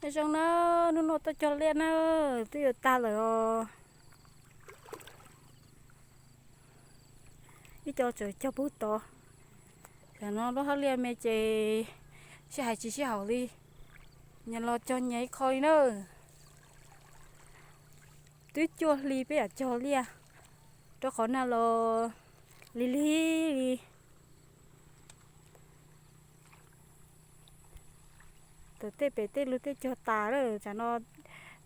Nyob zoo na, hnub no tuaj cog liaj na, twb yuav tag lawm os. Ib co tseem cog pug tod. Tam no lub hauv liaj me ces sib hais tsis sib haum li, nyias los cog nyias ib qho li na. Twb cuaj hli peb yam cog liaj, rau qhov nag los lig lig li. Tam tej pem tej lug tej cog tas lawm, tam no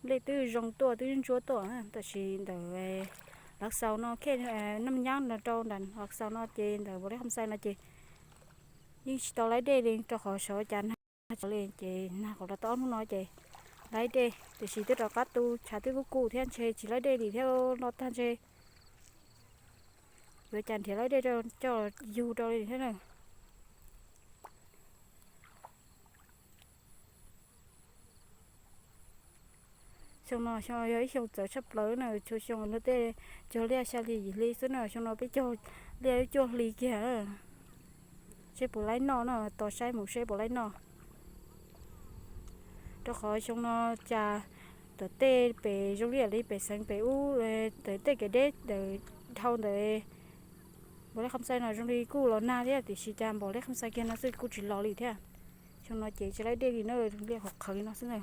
nplej twb zoo tuaj twb ntsuab tuaj, tab sis ntawm Lav Xaus no, Nam Nyab no rau nram Lav Xaus no ces ntawm Npaus Leb Kham Xais no ces yeej tsis tau laib dej li, rau qhov xyov cas nag li ces nag qhov rau tau ob hnub no ces laib dej, tiam sis twb rov qab tu tshav twb kuj kuj thiab ntshe tsis laib dej li thiab no tag ntshe yuav cas nrhiav laib dej coj yug rau li thiab na. Xyoo no xyoo yog ib xyoo txawv tshaj plaws na, txhua xyoo luag tej cog liaj xya hli yim hli xwb na, xyoo no peb cog liaj cuaj hli kiag. Seb puas laib noj na, tos saib mus seb puas laib noj. Rau qhov xyoo no cas tam tej pem zoo li yam li pem xeev pem ub, tam tej kev deb ntawm dhau ntawm Npaus Leb Kham Xais no zoo li kuj los nag thiab, tiam sis cas Npaus Leb Kham Xais kiag no xwb kuj tsis los li thiab. Xyoo no ces tsis laib dej li na, liaj qhuav qhawv li no xwb na.